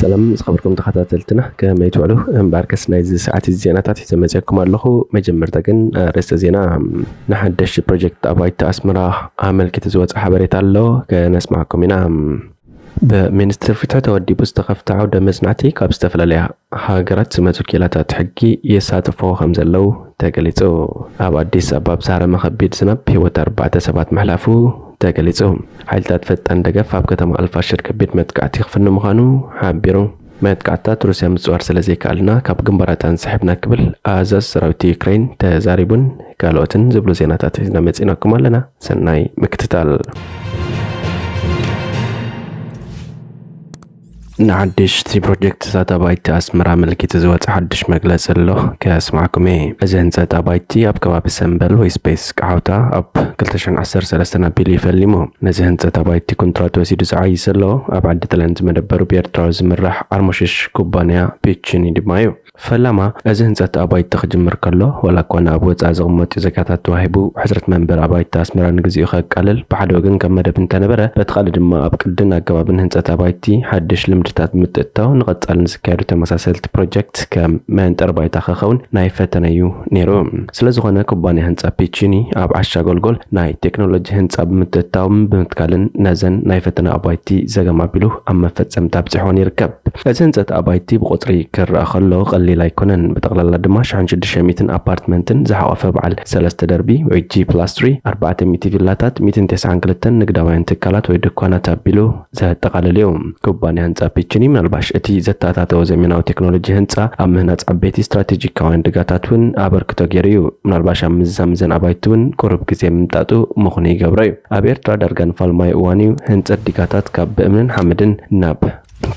ሰላም ዝኸበርኩም ተኸታተልትና፣ ከመይ ትውዕሉ? እምበኣርከስ ናይዚ ሰዓት እዚ ዜናታት ሒዘ መፅእኩም ኣለኹ። መጀመርታ ግን ኣርእስተ ዜና። ንሓደሽቲ ፕሮጀክት ኣባይቲ ኣስመራ ኣመልኪቱ ዝወፀ ሓበሬታ ኣሎ፣ ከነስማዕኩም ኢና። ብሚኒስትሪ ፍትሒ ተወዲቡ ዝተኸፍተ ዓውደ መጽናዕቲ ካብ ዝተፈላለያ ሃገራት ዝመጹ ክኢላታት ሕጊ ይሳተፍዎ ከም ዘለዉ ተገሊጹ። ኣብ ኣዲስ ኣበባ ብዝሃረመ ከቢድ ዝናብ ህይወት ኣርባዕተ ሰባት ምሕላፉ ተገሊጹ። ሓይልታት ፈጣን ደገፍ ኣብ ከተማ ኣልፋሽር ከቢድ መጥቃዕቲ ክፍኑ ምዃኑ ሓቢሩ። መጥቃዕትታት ሩስያ ምጽዋር ስለ ዘይከኣልና ካብ ግንባራት ኣንስሒብና ክብል ኣዛዚ ሰራዊት ዩክሬን ተዛሪቡን ካልኦትን ዝብሉ ዜናታት ሒዝና መጺናኩም ኣለና። ሰናይ ምክትታል። ንሓድሽቲ ፕሮጀክትታት ኣባይቲ ኣስመራ ኣመልኪቱ ዝወፀ ሓድሽ መግለፂ ኣሎ፣ ከስማዕኩም እየ። እዚ ህንፀት ኣባይቲ ኣብ ከባቢ ሰምበል ወይ ስፔስ ቀሓውታ ኣብ ክልተ ሽሕን ዓሰርተ ሰለስተን ኣቢሉ እዩ ፈሊሙ። ነዚ ህንፀት ኣባይቲ ኮንትራት ወሲዱ ዝዓይይ ዘሎ ኣብ ዓዲ ጥልያን ዝመደበሩ ብኤርትራዊ ዝምራሕ ዓርሞሽሽ ኩባንያ ፒችኒ ድማ እዩ። ፈላማ፣ እዚ ህንፀት ኣባይቲ ክጅምር ከሎ፣ ዋላ እኳ ንኣብ ወፃኢ ዝቕመጡ ዜጋታት ተዋሂቡ፣ ሕፅረት መንበሪ ኣባይቲ ኣስመራ ንግዚኡ ከቃልል ብሓደ ወገን ከም መደብ እንተነበረ፣ በቲ ካልእ ድማ ኣብ ቅድን ኣገባብን ህንፀት ኣባይቲ ሓድሽ ልምድታት ብምትእትታው ንቐፃሊ ንዝካየዱ ተመሳሰልቲ ፕሮጀክት ከም መንጠር ባይታ ክኸውን ናይ ፈተነ እዩ ነይሩ። ስለዝኾነ ኩባንያ ህንፃ ፒቺኒ ኣብ ዓሻ ጎልጎል ናይ ቴክኖሎጂ ህንፃ ብምትእትታውን ብምትካልን ነዘን ናይ ፈተነ ኣባይቲ ዘገም ኣቢሉ ኣብ መፈፀምታ ኣብፂሖን ይርከብ። እዚ ህንፀት ኣባይቲ ብቁፅሪ ክረኣ ከሎ ቀሊል ኣይኮነን። ብጠቕላላ ድማ ሽሕን ሽዱሽተ ሚእትን ኣፓርትመንትን ዝሓቖፈ በዓል ሰለስተ ደርቢ ወይ ጂ ፕላስ ትሪ፣ ኣርባዕተ ሚእቲ ቪላታት፣ ሚእትን ተስዓን ክልተን ንግዳውያን ትካላት ወይ ድኳናት ኣቢሉ ዘጠቓልል እዩ። ኩባንያ ህንፃ ፒችኒ ምናልባሽ እቲ ዘተኣታተወ ዘመናዊ ቴክኖሎጂ ህንፃ ኣብ ምህናፅ ዓበይቲ ስትራቴጂካውያን ድጋታት እውን ኣበርክቶ ገይሩ እዩ። ምናልባሽ ኣብ ምዝዛም እዘን ኣባይቲ እውን ቁሩብ ግዜ ምምጣጡ ምኹኑ ይገብሮ እዩ። ኣብ ኤርትራ ዳርጋ ንፋልማይ እዋን እዩ ህንፀት ዲጋታት ካብ ብእምንን ሓመድን ናብ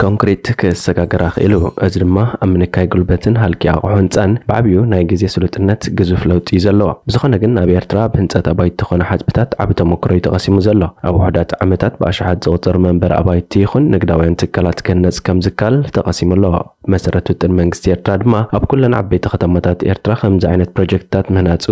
ኮንክሪት ክሰጋገር ኣኽኢሉ። እዚ ድማ ኣብ ምንካይ ጉልበትን ሃልኪ ኣቕሑ ህንፃን ብዓብዩ ናይ ግዜ ስሉጥነት ግዙፍ ለውጢ እዩ ዘለዎ። ብዝኾነ ግን ኣብ ኤርትራ ኣብ ህንፀት ኣባይቲ ዝኾነ ሓፅብታት ዓቢ ተመክሮ እዩ ተቐሲሙ ዘሎ። ኣብ ውሑዳት ዓመታት ብኣሽሓት ዝቑጸሩ መንበሪ ኣባይቲ ይኹን ንግዳውያን ትካላት ክህነጽ ከም ዝካል ተቐሲሙ ኣሎ። መሰረት ውጥን መንግስቲ ኤርትራ ድማ ኣብ ኩለን ዓበይቲ ከተማታት ኤርትራ ከምዚ ዓይነት ፕሮጀክትታት ምህናጹ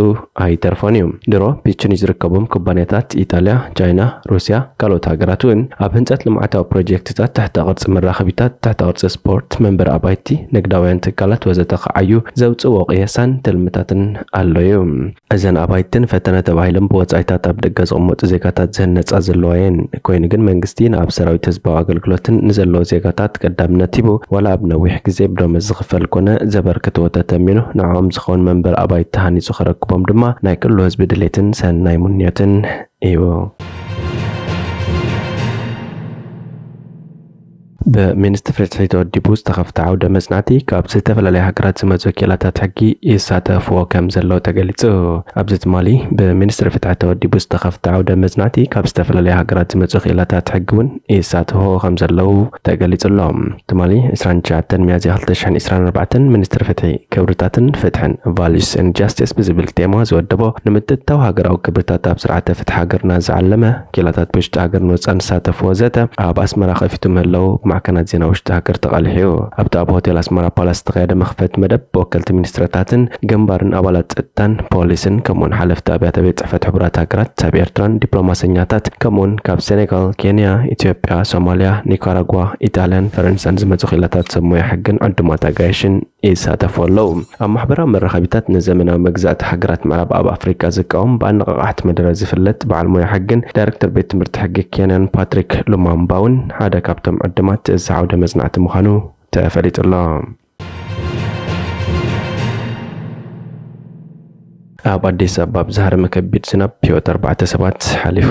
ኣይተርፎን እዩ። ድሮ ፒችኒ ዝርከቦም ኩባንያታት ኢጣልያ፣ ቻይና፣ ሩስያ፣ ካልኦት ሃገራት እውን ኣብ ህንጸት ልምዓታዊ ፕሮጀክትታት ትሕተ ቅርጺ መራኸቢታት፣ ትሕተ ቅርጺ ስፖርት፣ መንበሪ ኣባይቲ፣ ንግዳውያን ትካላት ወዘተ ክዓዩ ዘውጽእዎ ቅየሳን ትልምታትን ኣሎ እዩ። እዘን ኣባይትን ፈተነ ተባሂለን ብወጻኢታት ኣብ ደገ ዝቕመጡ ዜጋታት ዝህነጻ ዘለዋ እየን። ኮይኑ ግን መንግስቲ ንኣብ ሰራዊት ህዝባዊ ኣገልግሎትን ንዘለዉ ዜጋታት ቀዳምነት ሂቡ፣ ዋላ ኣብ ነዊሕ ግዜ ብደሞዝ ዝኽፈል ኮነ ዘበርክትዎ ተተሚኑ ንዕኦም ዝኸውን መንበሪ ኣባይቲ ተሃኒጹ ከረክቦም ድማ ናይ ኩሉ ህዝቢ ድሌትን ሰናይ ምንዮትን እዩ። ብሚኒስትሪ ፍትሒ ተወዲቡ ዝተኸፍተ ዓውደ መጽናዕቲ ካብ ዝተፈላለያ ሃገራት ዝመጹ ክኢላታት ሕጊ ይሳተፍዎ ከም ዘለዉ ተገሊጹ። ኣብዚ ትማሊ ብሚኒስትሪ ፍትሒ ተወዲቡ ዝተኸፍተ ዓውደ መጽናዕቲ ካብ ዝተፈላለያ ሃገራት ዝመጹ ክኢላታት ሕጊ እውን ይሳተፍዎ ከም ዘለዉ ተገሊጹ ኣሎ። ትማሊ ዕስራን ትሽዓተን ሚያዝያ ክልተ ሽሕን ዕስራን ኣርባዕተን ሚኒስትሪ ፍትሒ ክብርታትን ፍትሕን፣ Values and Justice፣ ብዝብል ቴማ ዝወደቦ ንምትእትታው ሃገራዊ ክብርታት ኣብ ስርዓተ ፍትሒ ሃገርና ዝዓለመ ክኢላታት ብውሽጢ ሃገርን ወፃን ዝሳተፍዎ ዘተ ኣብ ኣስመራ ከፊቱ ምህላው ብማዕከናት ዜና ውሽጢ ሃገር ተቓሊሑ እዩ። ኣብቲ ኣብ ሆቴል ኣስመራ ፓላስ ዝተኻየደ መኽፈቲ መደብ ብወከልቲ ሚኒስትርታትን ግንባርን ኣባላት ጸጥታን ፖሊስን ከምኡውን ሓለፍቲ ኣብያተ ቤት ጽሕፈት ሕቡራት ሃገራት ኣብ ኤርትራን ዲፕሎማሰኛታት ከምኡውን ካብ ሴኔጋል፣ ኬንያ፣ ኢትዮጵያ፣ ሶማልያ፣ ኒካራጓ፣ ኢጣልያን ፈረንሳን ዝመጹ ክኢላታት ሰብ ሞያ ሕግን ዕዱማት ኣጋይሽን ይሳተፉ ኣለዉ። ኣብ ማሕበራዊ መራኸቢታት ንዘመናዊ መግዛእቲ ሃገራት ምዕራብ ኣብ ኣፍሪቃ ዝቃወም ብኣነቓቓሕቲ መደረ ዝፍለጥ በዓል ሞያ ሕግን ዳይሬክተር ቤት ትምህርቲ ሕጊ ኬንያን ፓትሪክ ሉማምባ እውን ሓደ ካብቶም ዕድማት እዚ ዓውደ መጽናዕቲ ምዃኑ ተፈሊጡ ኣሎ። ኣብ ኣዲስ ኣበባ ብዝሃረመ ከቢድ ዝናብ ህይወት ኣርባዕተ ሰባት ሓሊፉ።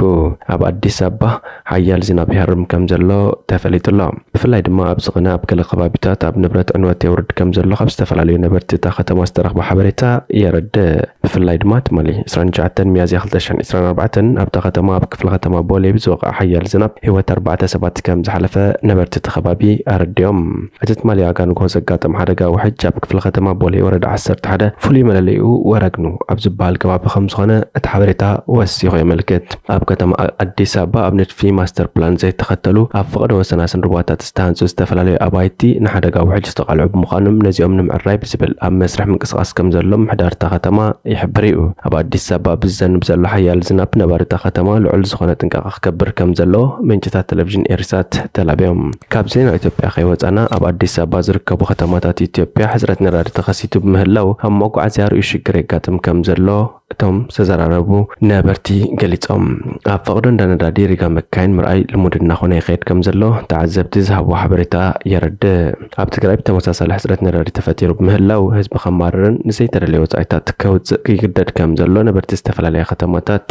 ኣብ ኣዲስ ኣበባ ሓያል ዝናብ ይሃርም ከም ዘሎ ተፈሊጡ ኣሎ። ብፍላይ ድማ ኣብ ስቕነ ኣብ ገለ ከባቢታት ኣብ ንብረት ዕንወት የውርድ ከም ዘሎ ካብ ዝተፈላለዩ ነበርቲ እታ ከተማ ዝተረኽበ ሓበሬታ የረድእ። ብፍላይ ድማ ትማሊ ዕስራን ትሽዓተን ሚያዝያ ክልተ ሽሕን ዕስራን ኣርባዕተን ኣብታ ከተማ ኣብ ክፍለ ከተማ ቦሌ ብዝወቕዐ ሓያል ዝናብ ህይወት ኣርባዕተ ሰባት ከም ዝሓለፈ ነበርቲ እቲ ከባቢ ኣረዲኦም። እቲ ትማሊ ኣጋ ንግሆ ዘጋጠመ ሓደጋ ውሕጅ ኣብ ክፍለ ከተማ ቦሌ ወረዳ ዓሰርተ ሓደ ፍሉይ መለለይኡ ወረግኑ ኣብ ዝበሃል ከባቢ ከም ዝኾነ እቲ ሓበሬታ ወሲኹ የመልክት። ኣብ ከተማ ኣዲስ ኣበባ ኣብ ንድፊ ማስተር ፕላን ዘይተኸተሉ ኣብ ፈቐዶ ወሰናስን ሩባታት ዝተሃንጹ ዝተፈላለዩ ኣባይቲ ንሓደጋ ውሕጅ ዝተቓልዑ ብምዃኖም ነዚኦም ንምዕራይ ብዝብል ኣብ መስርሕ ምንቅስቓስ ከም ዘሎ ምምሕዳር እታ ከተማ ይሕብር እዩ። ኣብ ኣዲስ ኣበባ ብዝዘንብ ዘሎ ሓያል ዝናብ ነባሪ እታ ከተማ ልዑል ዝኾነ ጥንቃቐ ክገብር ከም ዘለዎ ምንጭታት ቴሌቪዥን ኤሪሳት ተላብዮም። ካብ ዜና ኢትዮጵያ ከይወጻና ኣብ ኣዲስ ኣበባ ዝርከቡ ከተማታት ኢትዮጵያ ሕጽረት ነዳዲ ተኸሲቱ ብምህላው ኣብ መጓዓዝያ ርእዩ ሽግር የጋጥም ከም ዘሎ እቶም ዝተዘራረቡ ነበርቲ ገሊጾም። ኣብ ፈቕዶ እንዳ ነዳዲ ሪጋ መካይን ምርኣይ ልሙድ እናኾነ ይኸይድ ከም ዘሎ ተዓዘብቲ ዝሃብዎ ሓበሬታ የረድእ። ኣብ ትግራይ ብተመሳሳሊ ሕጽረት ነዳዲ ተፈጢሩ ብምህላው ህዝቢ ከማርርን ንዘይተደለየ ወጻኢታት ከውጽእ ይግደድ ከም ዘሎ ነበርቲ ዝተፈላለያ ከተማታት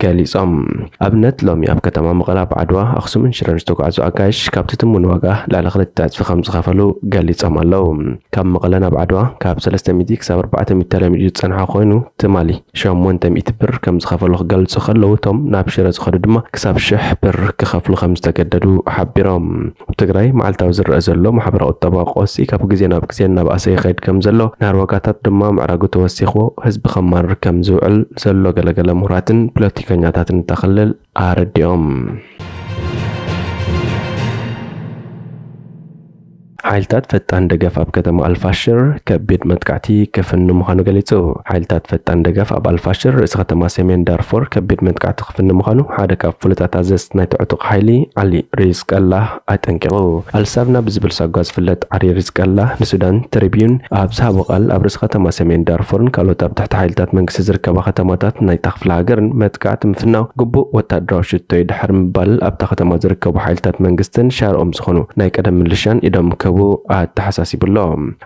ገሊጾም። ኣብነት ሎሚ ኣብ ከተማ መቐለ ኣብ ዓድዋ፣ ኣኽሱምን ሽረን ዝተጓዕዙ ኣጋይሽ ካብቲ ትሙን ዋጋ ልዕሊ ክልተ ዕጽፊ ከም ዝኸፈሉ ገሊጾም ኣለዉ። ካብ መቐለ ናብ ዓድዋ ካብ ሰለስተ ሚእቲ ክሳብ ኣርባዕተ ሚእቲ ቴሌ ሚእቲ ዝጸንሐ ኮይኑ ትማሊ ሸሞንተ ሚእቲ ብር ከም ዝኸፈሉ ክገልጹ ከለዉ፣ እቶም ናብ ሽረ ዝኸዱ ድማ ክሳብ ሽሕ ብር ክኸፍሉ ከም ዝተገደዱ ሓቢሮም። ኣብ ትግራይ መዓልታዊ ዝረአ ዘሎ ማሕበራዊ ቁጠባዊ ቀውሲ ካብ ግዜ ናብ ግዜ እናበኣሰ ይኸይድ ከም ዘሎ፣ ናህሪ ዋጋታት ድማ ምዕራጉ ተወሲኽዎ ህዝቢ ከማርር ከም ዝውዕል ዘሎ ገለገለ ምሁራትን ፖለቲከኛታትን እታ ክልል ኣረዲኦም። ሓይልታት ፈጣን ደገፍ ኣብ ከተማ ኣልፋሽር ከቢድ መጥቃዕቲ ክፍኑ ምዃኑ ገሊጹ። ሓይልታት ፈጣን ደገፍ ኣብ ኣልፋሽር ርእሲ ከተማ ሰሜን ዳርፎር ከቢድ መጥቃዕቲ ክፍኑ ምዃኑ ሓደ ካብ ፍሉጣት ኣዘዝቲ ናይቲ ዕጡቕ ሓይሊ ዓሊ ሪዝቀላህ ኣጠንቂቑ። ኣልሳብና ብዝብል ሳጓ ዝፍለጥ ዓሊ ሪዝቀላህ ንሱዳን ትሪቢዩን ኣብ ዝሃቦ ቃል ኣብ ርእሲ ከተማ ሰሜን ዳርፎርን ካልኦት ኣብ ትሕቲ ሓይልታት መንግስቲ ዝርከባ ከተማታት ናይታ ክፍለ ሃገርን መጥቃዕቲ ምፍናው ግቡእ ወታደራዊ ሽቶ እዩ ድሕሪ ምባል ኣብታ ከተማ ዝርከቡ ሓይልታት መንግስትን ሻርኦም ዝኾኑ ናይ ቀደም ምልሻን ኢዶም ክህቡ ኣተሓሳሲቡ ኣሎ።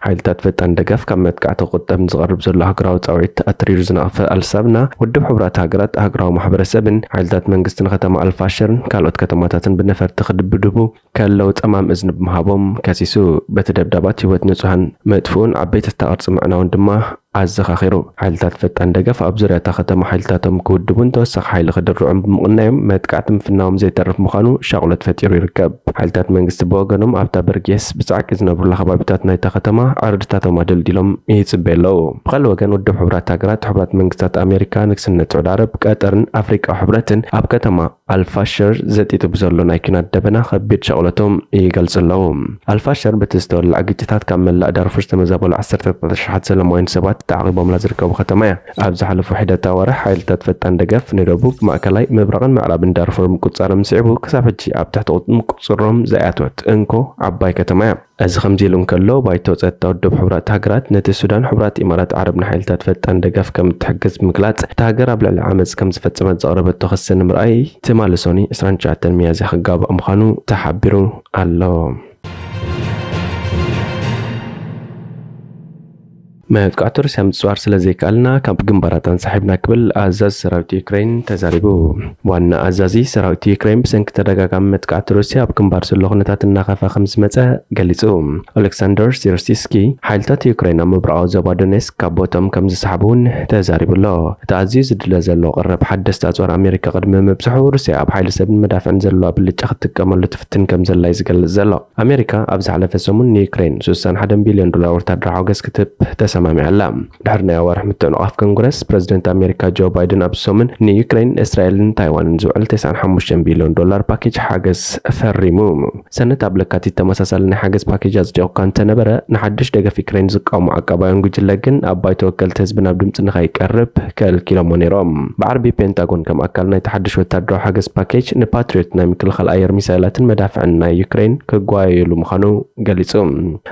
ሓይልታት ፈጣን ደገፍ ካብ መጥቃዕቲ ክቁጠብ ንዝቐርብ ዘሎ ሃገራዊ ጻውዒት ኣትሪሩ ዝነቐፈ ኣልሳብና ውድብ ሕቡራት ሃገራት ሃገራዊ ማሕበረሰብን ሓይልታት መንግስቲ ንከተማ ኣልፋሽርን ካልኦት ከተማታትን ብነፈርቲ ክድብድቡ ከለው ጸማም እዝኒ ብምሃቦም ከሲሱ። በቲ ደብዳባት ህይወት ንጹሃን መጥፍኡን ዓበይቲ ኣትክልቲ ቅርጺ ምዕናውን ድማ ኣዘኻኺሩ። ሓይልታት ፈጣን ደገፍ ኣብ ዙርያ እታ ከተማ ሓይልታቶም ክውድቡን ተወሳኺ ሓይሊ ክድርዑን ብምቕናዮም መጥቃዕቲ ምፍናዎም ዘይተርፍ ምዃኑ ሻቕሎት ፈጢሩ ይርከብ። ሓይልታት መንግስቲ ብወገኖም ኣብታ በርጌስ ብጻዕቂ ዝነብሩላ ከባቢታት ናይታ ከተማ ዕርድታቶም ኣደልዲሎም ይጽበዩ ኣለዉ። ብኻልእ ወገን ውድብ ሕቡራት ሃገራት፣ ሕቡራት መንግስታት ኣሜሪካ፣ ንግስነት ስዑድ ዓረብ፣ ቀጠርን ኣፍሪቃዊ ሕብረትን ኣብ ከተማ ኣልፋሽር ዘጢጡ ብዘሎ ናይ ኲናት ደበና ከቢድ ሻቕሎቶም ይገልጹ ኣለዉ። ኣልፋሽር በቲ ዝተወለዐ ግጭታት ካብ መላእ ዳርፉር ዝተመዛበሉ ዓሰርተታት ኣሽሓት ሰላማውያን ሰባት ተዓቒቦምላ ዝርከቡ ከተማ እያ። ኣብ ዝሓለፉ ሒደት ኣዋርሕ ሓይልታት ፈጣን ደገፍ ንደቡብ፣ ማእከላይ፣ ምብራቕን ምዕራብን ዳርፉር ምቁጽጻሮም ስዒቡ ክሳብ ሕጂ ኣብ ትሕቲ ምቁጽጽሮም ዘይኣተወት እንኮ ዓባይ ከተማ እያ። እዚ ከምዚ ኢሉ እንከሎ፣ ባይቶ ጸጥታ ውድብ ሕቡራት ሃገራት ነቲ ሱዳን ሕቡራት ኢማራት ዓረብ ንሓይልታት ፈጣን ደገፍ ከም እትሕግዝ ብምግላጽ፣ እታ ሃገር ኣብ ልዕሊ ዓመጽ ከም ዝፈጸመት ዘቕረበቶ ክሲ ንምርኣይ ትማሊ ሰኑይ ዕስራን ትሽዓተን ሚያዝያ ክጋባእ ምዃኑ ተሓቢሩ ኣሎ። መጥቃዕቲ ሩስያ ምጽዋር ስለ ዘይከኣልና ካብ ግንባራት ኣንሳሒብና ክብል ኣዛዚ ሰራዊት ዩክሬን ተዛሪቡ። ዋና ኣዛዚ ሰራዊት ዩክሬን ብሰንኪ ተደጋጋሚ መጥቃዕቲ ሩስያ ኣብ ግንባር ዘሎ ኩነታት እናኸፍኣ ከም ዝመጸ ገሊጹ። ኦሌክሳንደር ሲርሲስኪ ሓይልታት ዩክሬን ኣብ ምብራቓዊ ዞባ ዶኔስክ ካብ ቦቶም ከም ዝሰሓቡ እውን ተዛሪቡ ኣሎ። እቲ ኣዝዩ ዝድለ ዘሎ ቀረብ ሓደስቲ ኣጽዋር ኣሜሪካ ቅድሚ ምብጽሑ ሩስያ ኣብ ሓይሊ ሰብን መዳፍዕን ዘለዋ ብልጫ ክትጥቀመሉ ትፍትን ከም ዘላ እዩ ዝገልጽ ዘሎ። ኣሜሪካ ኣብ ዝሓለፈ ሰሙን ንዩክሬን ስሳን ሓደን ቢልዮን ዶላር ወታደራዊ ሓገዝ ክትህብ ተሰማሚዓ ኣላ። ድሕሪ ናይ ኣዋርሕ ምትዕንቓፍ ኮንግረስ፣ ፕረዚደንት ኣሜሪካ ጆ ባይደን ኣብዚ ሰሙን ንዩክሬን፣ እስራኤልን ታይዋንን ዝውዕል ተስዓን ሓሙሽተን ቢልዮን ዶላር ፓኬጅ ሓገዝ ፈሪሙ። ሰነት ኣብ ለካቲት ተመሳሳሊ ናይ ሓገዝ ፓኬጅ ኣጽዲቑ እኳ እንተነበረ፣ ንሓድሽ ደገፍ ዩክሬን ዝቃወሙ ዓቃባውያን ጉጅለ ግን ኣብ ባይቶ ወከልቲ ህዝቢ ናብ ድምጺ ንኸይቀርብ ከልኪሎሞ ነይሮም። ብዓርቢ ፔንታጎን ከም ኣካል ናይቲ ሓድሽ ወታደራዊ ሓገዝ ፓኬጅ ንፓትሪዮት ናይ ምክልኻል ኣየር ሚሳይላትን መዳፍዕን ናይ ዩክሬን ክጓየየሉ ምዃኑ ገሊጹ።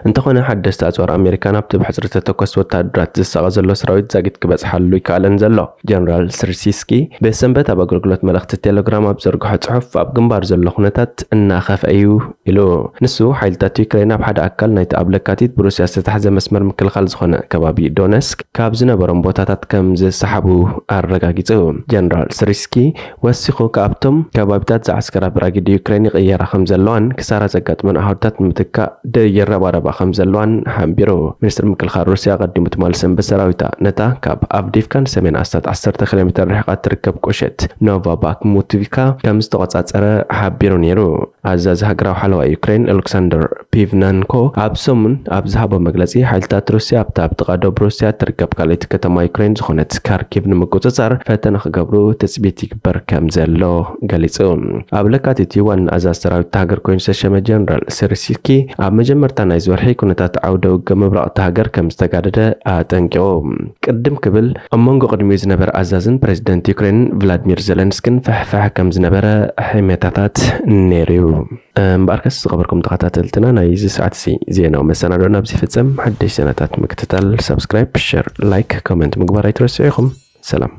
እንተኾነ ሓደስቲ ኣጽዋር ኣሜሪካ ናብቲ ብሕጽሪ ተተኮስቲ ወታደራት ዝሳቐ ዘሎ ሰራዊት ዛጊት ክበጽሓሉ ይከኣለን ዘሎ። ጀነራል ስርሲስኪ ብሰንበት ኣብ ኣገልግሎት መልእኽቲ ቴሌግራም ኣብ ዘርግሖ ጽሑፍ፣ ኣብ ግንባር ዘሎ ኩነታት እናኸፍአ እዩ ኢሉ። ንሱ ሓይልታት ዩክሬን ኣብ ሓደ ኣካል ናይቲ ኣብ ለካቲት ብሩስያ ዝተታሕዘ መስመር ምክልኻል ዝኾነ ከባቢ ዶነስክ ካብ ዝነበሮም ቦታታት ከም ዝሰሓቡ ኣረጋጊጹ። ጀነራል ስሪስኪ ወሲኹ፣ ካብቶም ከባቢታት ዝዓስከራ ብራጊድ ዩክሬን ይቕየራ ከም ዘለዋን ክሳራ ዘጋጥመን ኣሃዱታት ንምትካእ ይረባረባ ከም ዘለዋን ሓቢሩ። ሚኒስትሪ ምክልኻል ሩስያ ኣቀዲሙ ትማሊ ሰንበት ሰራዊታ ነታ ካብ ኣቭዲቭካ ንሰሜን ኣስታት ዓሰርተ ኪሎ ሜትር ርሕቃ ትርከብ ቁሸት ኖቫ ባክሙትቪካ ከም ዝተቆጻጸረ ሓቢሩ ነይሩ። ኣዛዚ ሃገራዊ ሓለዋ ዩክሬን ኦሌክሳንደር ፒቭናንኮ ኣብ ሰሙን ኣብ ዝሃቦ መግለጺ፣ ሓይልታት ሩስያ ኣብታ ኣብ ጥቓ ዶብ ሩስያ ትርከብ ካልኣይቲ ከተማ ዩክሬን ዝኾነት ካርኪቭ ንምቁጽጻር ፈተነ ክገብሩ ትጽቢት ይግበር ከም ዘሎ ገሊጹ። ኣብ ለካቲት ዋና ኣዛዚ ሰራዊት እታ ሃገር ኮይኑ ዝተሸመ ጀነራል ስርሲኪ ኣብ መጀመርታ ናይዚ ወርሒ ኩነታት ዓውደ ውግእ ምብራቕ እታ ሃገር ከም ዝተጋደደ ኣጠንቂቑ። ቅድም ክብል ኣብ መንጎ ቅድሚኡ ዝነበረ ኣዛዝን ፕሬዚደንት ዩክሬን ቭላድሚር ዘለንስኪን ፍሕፍሕ ከም ዝነበረ ሕሜታታት ነይሩ እዩ። እምበኣርከስ ዝኸበርኩም ተኸታተልትና፣ ናይዚ ሰዓት እዚ ዜናዊ መሰናዶ ናብዚ ይፍጸም። ሓደሽ ዜናታት ምክትታል ሳብስክራይብ፣ ሸር፣ ላይክ፣ ኮመንት ምግባር ኣይትረስዑ ኢኹም። ሰላም።